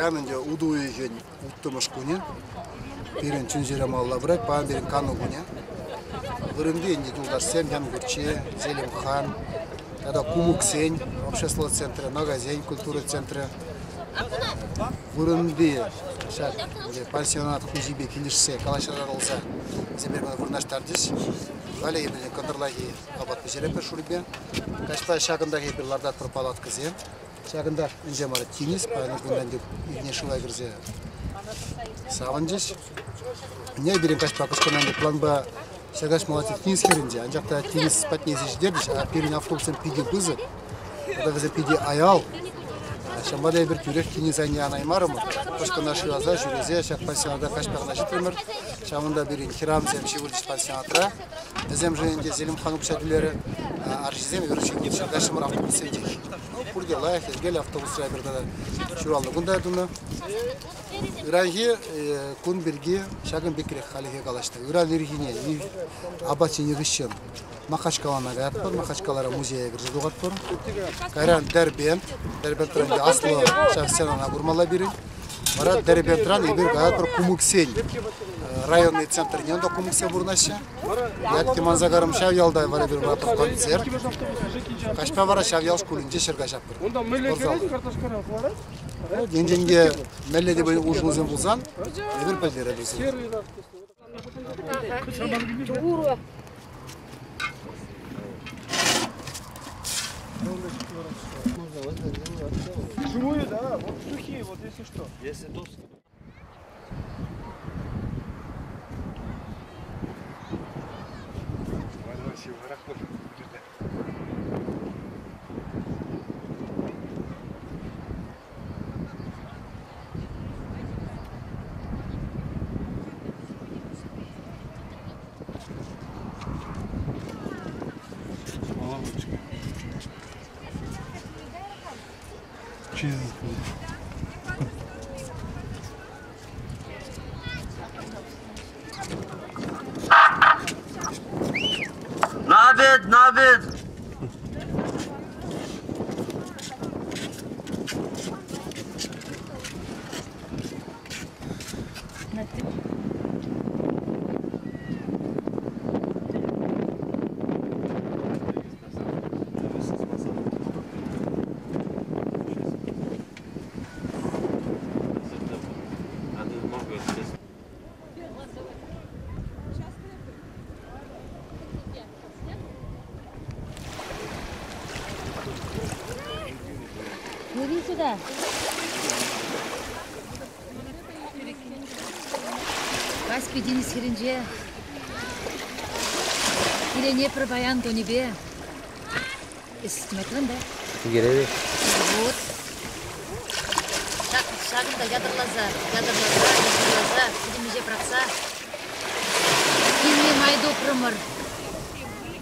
Паян ӗнтӗ утӑ уйӑхӗн улттӑмӗш кунӗ. Пирӗн чун-чӗре малалла пырать. Паян пирӗн кану кунӗ. Вырӑнти ӗнтӗ юлташсем Янгурчи, Зелимхан тата Кумуксен обществӑлла центрӗ, Ногайсен культура центрӗ. Вырӑнти ҫак пансионат хуҫипе килӗшсе калаҫса татӑлса вӗсем пирки вырнаҫтарчӗҫ. Халӗ эпир кӑнтӑрлахи апат пӗҫеретпӗр шӳрпе. Каҫпа ҫакӑнтах эпир лартатпӑр палаткӑсем. Ҫакӑнтах инҫе мар тинӗс, паян кунтан иртне шыва кӗрсе савӑнчӗҫ. Ӗне пирӗн каҫпа кӑшкӑрнӑ планпа ҫакаҫ малати тинӗс хӗрринче, анчах та тинӗс патне илсе ҫитерчӗҫ, а пирӗн автобуссем питӗ пысӑк, тата вӗсем питӗ аял. Ҫавӑнпа та эпир тӳрех тинӗс айне анаймарӑмӑр. Кӑшкӑна шыраса ҫӳресе ҫак пансионата каҫпа кӑна ҫитрӗмӗр. Ҫавӑнта пирӗн хӗрарӑмсем ҫывӑрчӗҫ пансионатра. Вӗсемшӗн ӗнтӗ Зелимхан укҫа тӳлерӗ. Арҫынсем эпир ҫакаҫӑмӑр автобуссенчех. Ну, пурте лайӑх, йӗркеллӗ автобусра эпир тата ҫуралнӑ кун та тунӑ. Ыранхи кун пирки ҫакӑн пекрех хальлӗхе калаҫнӑ. Ыран ирхине апат ҫинӗ хыҫҫӑн Махачкалана каятпӑр, Махачкалара музее кӗрсе тухатпӑр. Кайран Дербент, Дербентран ӗнтӗ аслӑ ҫав стенана курмалла пирӗн. Вара Дербентран эпир каятпӑр Кумыксен районный центрне, унта кумыксем пурӑнаҫҫӗ. Ятки манса карӑм ҫав ялта вара эпир баратпӑр концерт. Каҫпа вара ҫав ял шкулӗнче ҫӗр каҫатпӑр. Спортзал. Енчен те мӗнле те пулин улшӑнусем пулсан, эпир пӗлтерӗпӗр сире. Живую, да, вот сухие, вот если что. Если доски. На обед, на обед! Иди сюда. Каспи тинӗс хӗрринче килене пӗр паян кунӗпе. Эс снимать да? Ӳкерет. Вот. Ҫакӑнта ятарласа, ятарласа, ятарласа, пӗтӗм пӑрахса килме май тупрӑмӑр.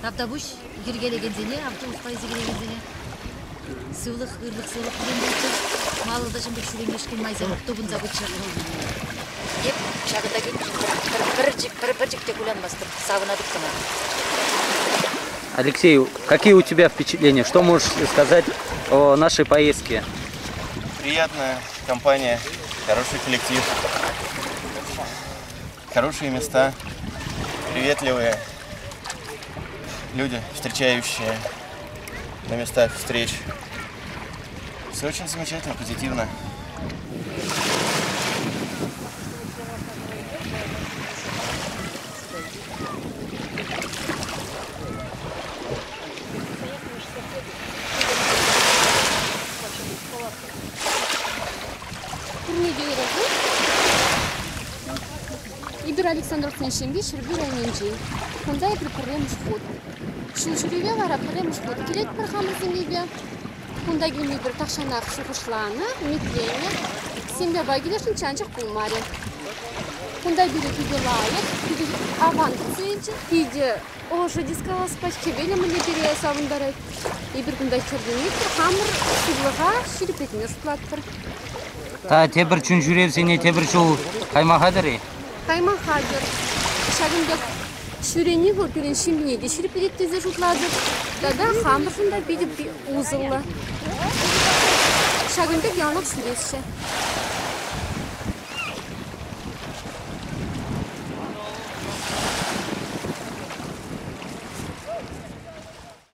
Тавтапуҫ йӗркелекенсене, автобуспа илсе килекенсене. Сывлӑх, ырлӑх-сывлӑх пулин пулччӑр. Малалла ҫын пек ҫӳремешкӗн майсем тупӑнса пыччӑр. Эп ҫакӑнта пӗр пӗрчӗк, пӗр пӗрчӗк те кулянмастӑп, савӑнатӑп кӑна. Алексей, какие у тебя впечатления? Что можешь сказать о нашей поездке? Приятная компания, хороший коллектив, хорошие места, приветливые люди, встречающие на местах встреч. Все очень замечательно, позитивно. Пурне те ырӑ кун. Эпир Александровсен ҫемйи Ҫӗрпӳ районӗнчен. Кунта эпир пӗрремӗш хут. Ҫул ҫӳреве вара пӗрремӗш хут килетпӗр хамӑр ҫемьепе. Кунта килме эпир тахҫанах шухӑшланӑ, ӗмӗтленнӗ. Семьяпа килесшӗнччӗ, анчах пулмарӗ. Кунта пире питӗ лайӑх, питӗ аван кӗтсе илчӗ. Питӗ ӑшӑ тесе калас хӗвелӗ мӗнле пире савӑнтарать. Эпир кунта хӗртӗнетпӗр, хамӑр сывлӑха ҫирӗплетме шутлатпӑр. Та тепӗр чун-ҫӳревсене тепӗр ҫул кайма хатӗр-и? Кайма хатӗр. Ҫакӑн пек ҫӳрени вӑл пирӗн ҫемьене те ҫирӗплетет тесе шутлатӑп. Тата хамӑршӑн та питӗ усӑллӑ. Ҫакӑн пек яланах ҫӳресчӗ.